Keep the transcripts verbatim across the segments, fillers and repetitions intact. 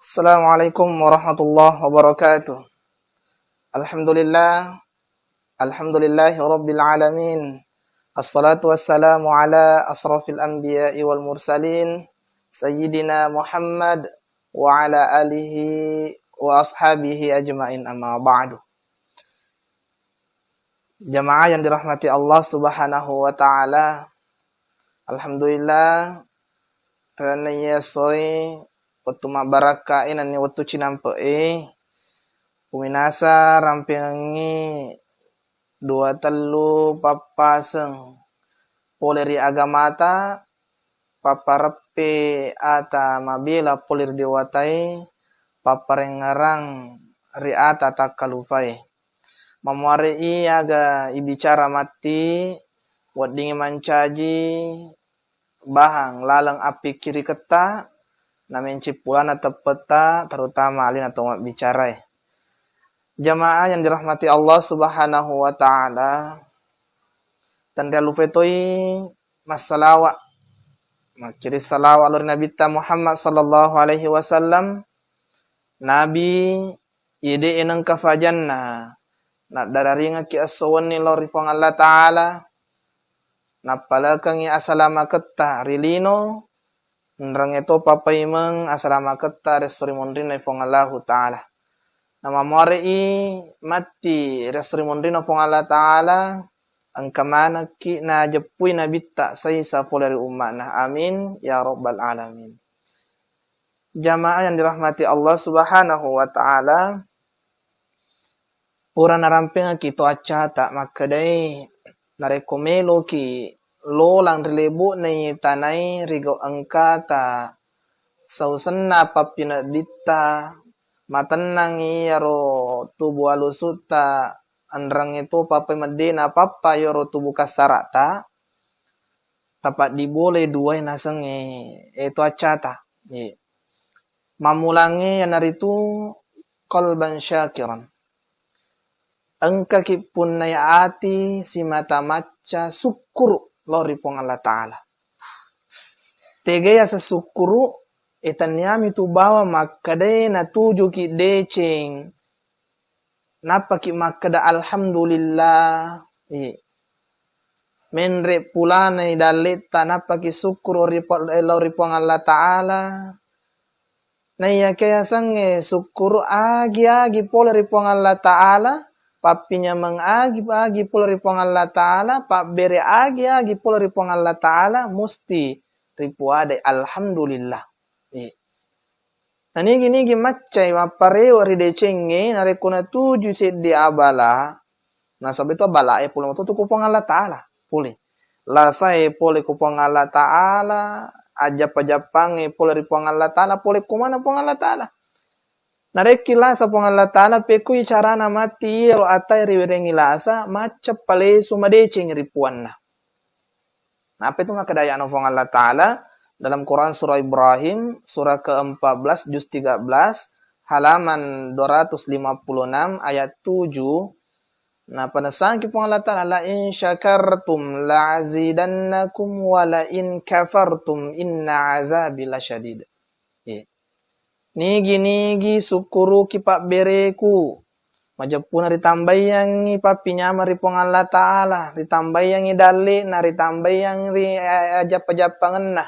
Assalamualaikum warahmatullahi wabarakatuh. Alhamdulillah. Alhamdulillahi rabbil alamin. Assalatu wassalamu ala asrafil anbiya'i wal mursalin, Sayyidina Muhammad wa ala alihi wa ashabihi ajma'in, amma ba'du. Jamaah yang dirahmati Allah Subhanahu wa Ta'ala, alhamdulillah, renneng iya essoe wettu mabbarakkae nennia wettu cinampe'e, uminasa rampengengngi dua tellu pappaseng pole ri agamata, pappareppe ata mabela pole ri dewatae, papparengngerang ri ata takkalupae. Mamuare'i aga ibicara matti, weddingngi mancaji bahang laleng appikkiriketta, namenci pulana teppetta, terutama alena to mabbicarae. Jamaah yang dirahmati Allah Subhanahu wa Ta'ala, tenriallupai toi massalawa, makkiri salawa lao ri Nabitta Muhammad sallallahu alaihi wasallam, Nabi iya de'e nengka fajanna, naddararingekki esso wenni lao ri Puang Allah Ta'ala, nappalekengngi asalamaketta ri lino, enrengnge topa paimeng asalamaketta ri esso ri munrinna Puang Allahu Ta'ala. Namamuare'i matti ri esso ri munrinna Puang Allah Ta'ala, engka manekki najeppui Nabitta saisa pole ri umma'na. Amin ya rabbal alamin. Jamaah yang dirahmati Allah Subhanahu wa Ta'ala, pura narampengekki to accata makkedae, narekko meloki lolang ri lebo'na iye tanae ri gau engkata, sausenna pappineddikta, matennang iyaro tubu alusutta, enrengnge topa pai meddena pappa iyaro tubu kassara'ta, tapaddibolai duae nasengnge, e, to accata. Ye. Mammulangnge iyanaritu qalban syakiran. Engkaki punnai ati simata macca sukkuru lao ri Puang Allah Ta'ala. Tega yaseng sukkuru, e, tenniami tu bawang makkedae natujuki deceng. Nappaki makkeda, "Alhamdulillah." I. Menre pulanai dalle'ta, nappaki sukkuru ri po-, lao ri Puang Allah Ta'ala. Naiyakiya yasengnge sukkuru agi-agi pole ri Puang Allah Ta'ala, pappinyameng agi-agi pole ri Puang Allah Ta'ala, pabbere agi-agi pole ri Puang Allah Ta'ala, musti ripuadai alhamdulillah. I. Na nigi-nigi maccai mapparewe ri decengnge narekko natujui seddi abala, nasaba itu abalae pole matotu ku Puang Allah Ta'ala, pole. Lasae pole ku Puang Allah Ta'ala, ajjappa-jappangnge pole ri Puang Allah Ta'ala, pole ku mana Puang Allah Ta'ala. Narekki lasa Puang Allah Ta'ala, pekui carana matti iyaro atae riwerengngi lasa, macca palesu madeceng ri puanna. Nappa itu makkeda aya'na Puang Allah Ta'ala dalam Quran surah Ibrahim, surah keempat belas, juz tiga belas, halaman dua ratus lima puluh enam, ayat tujuh. Napanessangki Puang Allah Ta'ala, "La in syakartum la azidannakum wa la in kafartum inna azabi lasyadid." Iya. Nigi-nigi sukkuruki pabbereku, majeppuna ritambaiyangngi pappinyameng ri Puang Allah Ta'ala, ritambaiyangngi dalle'na, ritambaiyangngi ri, eh, ajappa-jappangenna.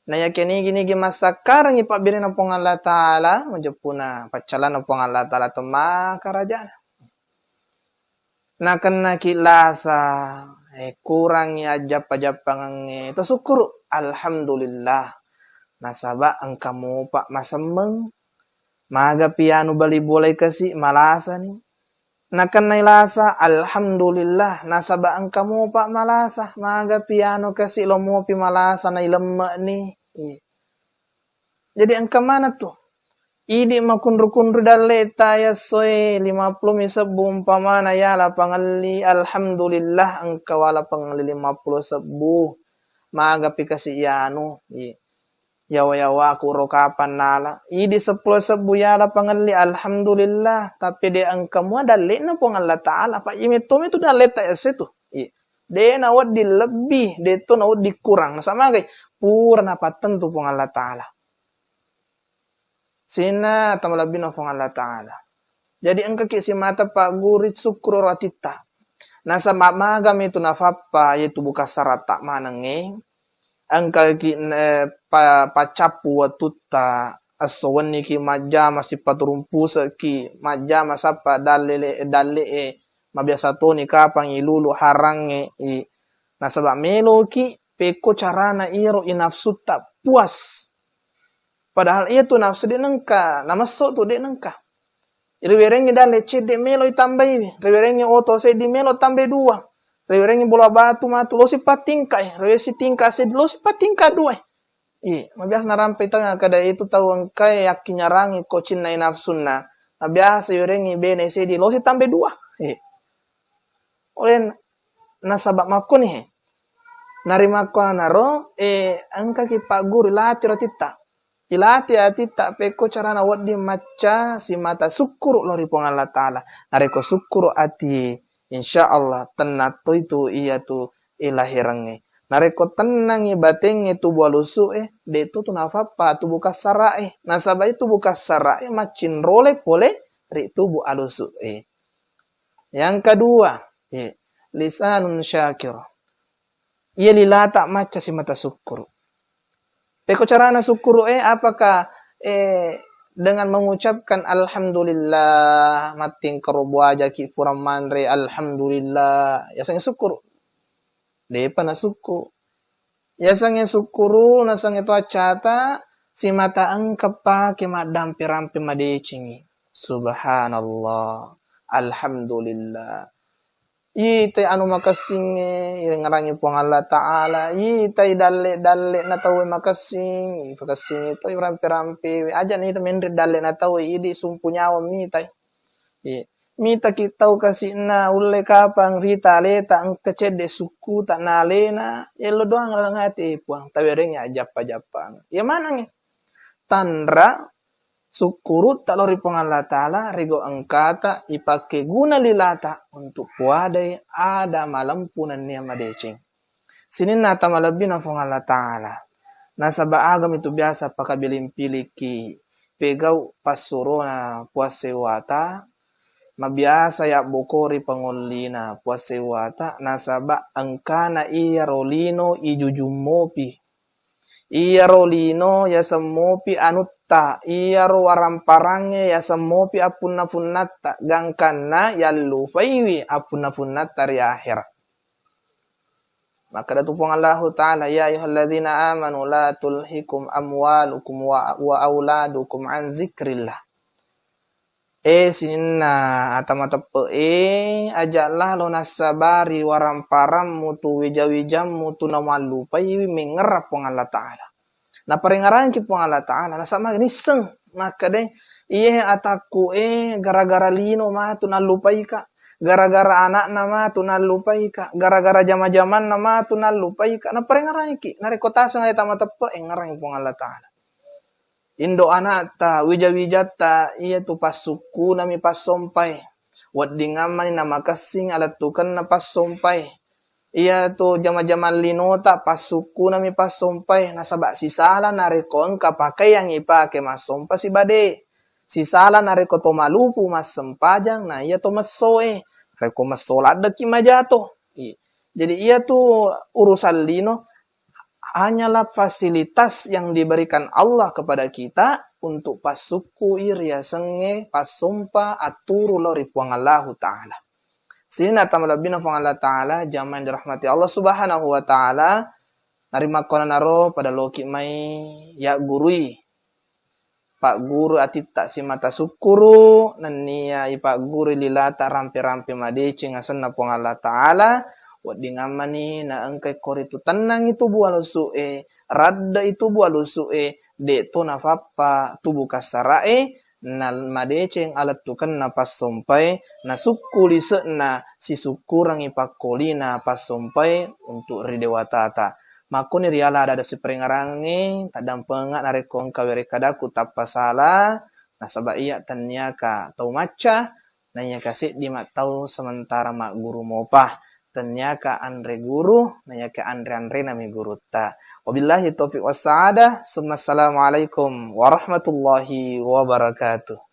Nayakiya nigi-nigi massakkarengngi pabberena Puang Allah Ta'ala, majeppuna paccalana Puang Allah Ta'ala temmakarajana. Nakennaki lasa, eh, kurangngi ajappa-jappangengnge, to sukkuru, alhamdulillah. Nasaba engka mopa masemmeng, magapi anu bali bolai kasi, malasani. Nakennai lasa, alhamdulillah, nasaba engka mopa malasa, magapi anu kasi lo mopi malasa nailemme'ni. Iya. Jadi engka maneng tu. Idi makunru-kunru dalle'ta yassoe lima puluh mi sebbu umpamana yala pangelli, alhamdulillah engka wala pangelli lima puluh sebbu. Magapi kasi yanu. Iya. Yawa-yawaku ro kapang nala. Idi seppulo sebbu yala pangelli, alhamdulillah. Tapi de engka mua dalle'na Puang Allah Ta'ala. Apa iya metto metu dalle'ta yassoe tu. Iya. De nawedding lebbi, de to nawedding kurang. Nasaba magai? Pura napattentu Puang Allah Ta'ala. Sininna tau malebbina Puang Allah Ta'ala. Jadi engkaki simata pagguru sukkuru ro atitta. Nasaba magami tu nafappa, yaitu bukassaratta manengnge, engkaki, eh, pa-, paccappu wattutta, esso wenniki majjama sipaturumpuseki, majjama sappa dalle-, dalle'e, mabiasa toni kapang ilulu harangnge i. Nasaba meloki pekko carana iyaro inafsutta puas. Padahal iya tu nafsu de' nengka, namesso tu de' nengka. Riwerengngi dalle cedde' melo itambaiwi, riwerengngi oto seddi melo tambai dua, riwerengngi bola batu matu losi patingkai, riwesi tingka seddi losi patingka dua. Iya, mabiasa narampai tau kada itu tau engkae yakkinyarangi ko cinna nafsunna. Mabiasa iwerengngi bene seddi losi tambai dua. Iya. Oleh nasaba makkoni he. Narimakkuanaro, eh, engkaki pagguru, ilatiro atitta. Ilati atitta pekko carana wedding macca simata sukkuru lao ri Puang Allah Ta'ala. Narekko sukkuru ati, insya Allah tenna toi tu iya tu ilahirangnge. Narekko tennangngi batengnge tubu alusu'e, de' tu tu nafappa tubu kassara'e. Nasaba tubu kassara'e maccinrole pole ri tubu alusu'e. Yang kedua, eh, lisanun syakir. Iya lilata macca simata sukkuru. Pekko carana sukkuru, eh, apakah, eh, dengan mengucapkan alhamdulillah, mattingkaro buajaki pura manre, alhamdulillah, yasengnge sukkuru? De'pa nasukku. Yasengnge sukkuru, nasengnge to accata, simata engka pake maddampe-rampe madecengi. Subhanallah, alhamdulillah. Itai anu makessingnge, irengngerangi Puang Allah Ta'ala. Itai dalle-dalle na tauwe makessing, ipakessingi to irampe-rampe. Aja ni ita menre dalle na tauwe, idi sumpu nyawa mitai. Iya. Mitaki tau kasi'na ulle kapang rita aleta engka cedde sukkuta na alena, yello doang laleng ati, eh, Puang, tawerengngi ajappa-jappang. Iya manengngi. Tanra sukkurutta lao ri Puang Allah Ta'ala, rigo engkata ipakkeguna lilata untuk puadai ada malempu nennia madeceng. Sininna ata malebbina Puang Allah Ta'ala. Nasaba agami tu biasa pakabiling-piliki pegau passurona Puang Sewata, mabiasa yabbokori pangollina Puang Sewata, nasaba engkana iyaro lino ijujung mopi. Iyaro lino yaseng mopi anutta, iyaro waramparangnge yaseng mopi appunna-punnatta, gangkanna yallupaiwi appunna-punnatta ri ahera. Makkeda tu Puang Allahu Ta'ala, "Ya ayyuhalladzina amanu la tulhikum amwalukum wa, wa auladukum an zikrillah." Eh, sininna ata mateppe'e, aja' lalo nassabari waramparammu tu, wija-wijammu tu namallupaiwi mengngerra Puang Allah Ta'ala. Naparengngerangki Puang Allah Ta'ala, nasaba nisseng makkeda, iye atakku e, gara-gara lino matu nallupaika, gara-gara anakna matu nallupaika, gara-gara jama-jamanna matu nallupaika. Naparengngerangki, narekko taseng ata mateppe, engngerang Puang Allah Ta'ala. Indo anakta, wija-wijatta, iya tu passukkunami passompae. Weddingammani namakessing alettukenna passompae. Iya tu jama-jamang linota passukkunami passompae, nasaba sisala narekko engka pakaiang ipake massompa sibade. Sisala narekko to malupu massempajang, na iya to messoe. Rekko messo laddeki majato. Iya. Jadi iya tu urusan lino hanyalah fasilitas yang diberikan Allah kepada kita untuk passukkui riasengnge passompa atturu lao ri Puang Allahu Ta'ala. Sininna ata malebbina Puang Allah Ta'ala, jamaah yang dirahmati Allah Subhanahu wa Ta'ala, narimakkuannanaro pada loki mai yaggurui pagguru atitta simata sukkuru, nennia ipagguru lilata rampe-rampe madeceng asenna Puang Allah Ta'ala, weddingammani naengkai koritu tennangi tubu alusu'e, radde'i tubu alusu'e, de'to nafappa tubu kassara'e, na madeceng alettukenna passompae, nasukku lise'na sisukkurangi pakkolina passompae untuk ri dewatata. Makkoni riala ada-ada siparengngerangnge, taddampenga narekko engka werekkadaku tappa sala, nasaba iya tenniaka tau macca, naiaka seddi mattau sementara magguru mopa. tenniaka anre guru, naiyakia anre-anrenami gurutta. Wabillahi taufiq wassaada, summa assalamualaikum warahmatullahi wabarakatuh.